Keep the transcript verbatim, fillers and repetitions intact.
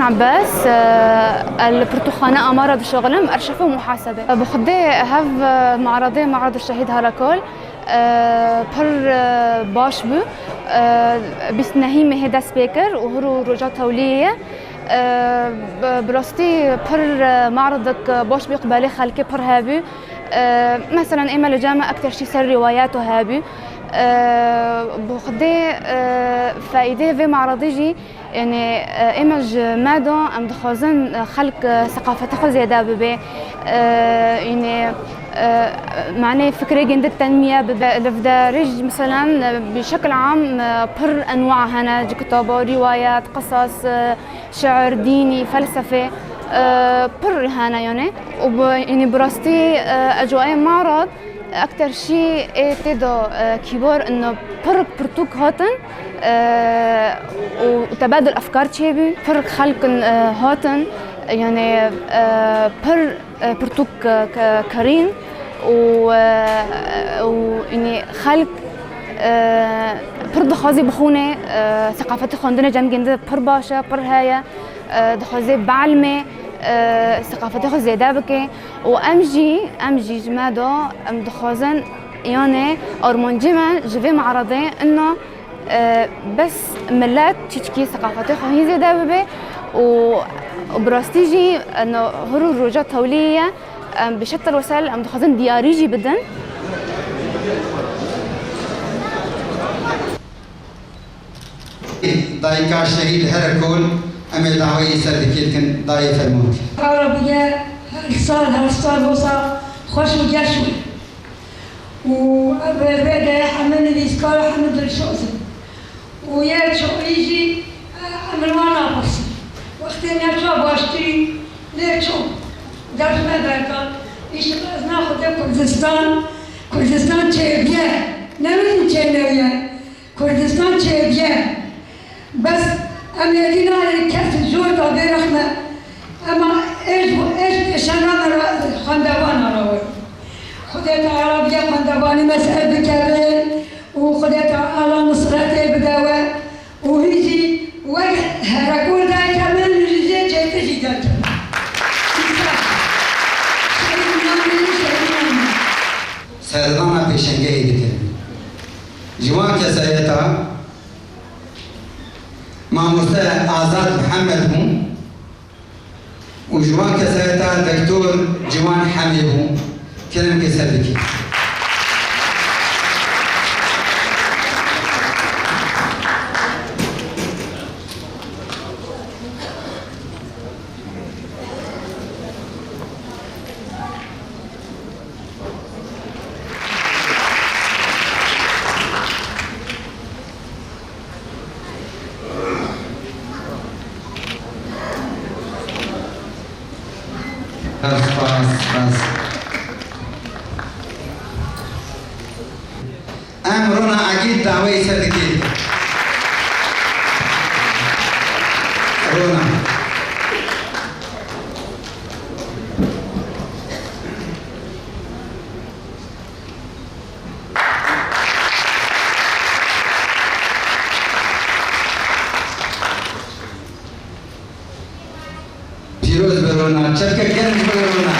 Bes, e, li pirtûkxane Amara dişuxilim, erşev û muhasebe. Bi xwedê hev, e, maradê, Maradê Şehîd Herekol, e, pir, e, baş bû. E, bîst nehî mehê dest pê kir û hir û roja tewliyê ye. E, bi, bi rastî pir, e, maradek baş bû, qubelê xelkê pir hebû. E, meselen, ême li cem me ekter şî ser rîwayet û hebû. E, bi xwedê, e, feîdê vê maradê jî, yanî, e, ême ji me de em dixwazin, e, xelk, e, seqafetê xwe zêde bibe. E, yanî, e, manê fikrê gindi tenmiye bibe. Li vê derê jî, meselen, e, bi şekil am, e, pir enwa hene, ji kitaba, rîwayet, qisas, e, şiir, dînî, felsefê, e, pir hene yanî. Û bi, yanî bi rastî, e, ecwayê Marad, ekter şî ê tê de, e, kîbar in pir pirtûk hatin, e, û tebadul efkar çêbû, pir xelk in, e, hatin, yanî, e, pir, e, pirtûk, e, ke-, kerîn û, e, û, yanî xelk, e, pir dixwazî bixwîne, e, seqafetê xwendinê cem gindi pir baş e, pir heye. E, dixwaze bielmê, e, seqafetê xwe zêde bike û em jî, em jî ji me de em dixwazin, yanê armancê me ji vê maradê inna, e, bes milet çiçkî seqafetê xwe hîn zêde bibe û, û bi rastî jî, e, no, hir û roja tewliyê ye, em bi şetil wesel em dixwazin diyarî jî bidin. Dayika şehîd Herekol, em ê daweyê ser dikê dikin, dayê fermût. Arabiye her sal, her sal wisa xweş û geş bû. Û ev vê de hemî nivîskar, hemî dilsoz in. Û yê çoyî jî, e, em li wan napirsî. Wextê me çawa baştirî, lê ço def me berda. Îşte ez naxwe de Kurdistan, Kurdistan çêbiye. Ne wî çênewiye. Kurdistan çêbiye. Bes em êdî nayê kes zor da bêrexme. Ema êj, êj pêşena me ra, xwendevana ra we. Xwedê Teala bike xwendevanî me ser bikeve û Xwedê Teala nusretê bide we û hîn jî wek Herekol dayika me, min jî jê çêtir jî dayika me. Îsa. Şehîd name, şehîd name. Serdana pêşengehê dikirin. Ji wan kesayeta mamoste Azad Mihemed bû û ji wan kesayeta Doktor Ciwan Hemê bû. Kerem ke ser bikî. Spas, spas. Em Rona Egîd daweyî ser dikî. Rona. Pîroz be Rona, çepke germ ji bo Rona.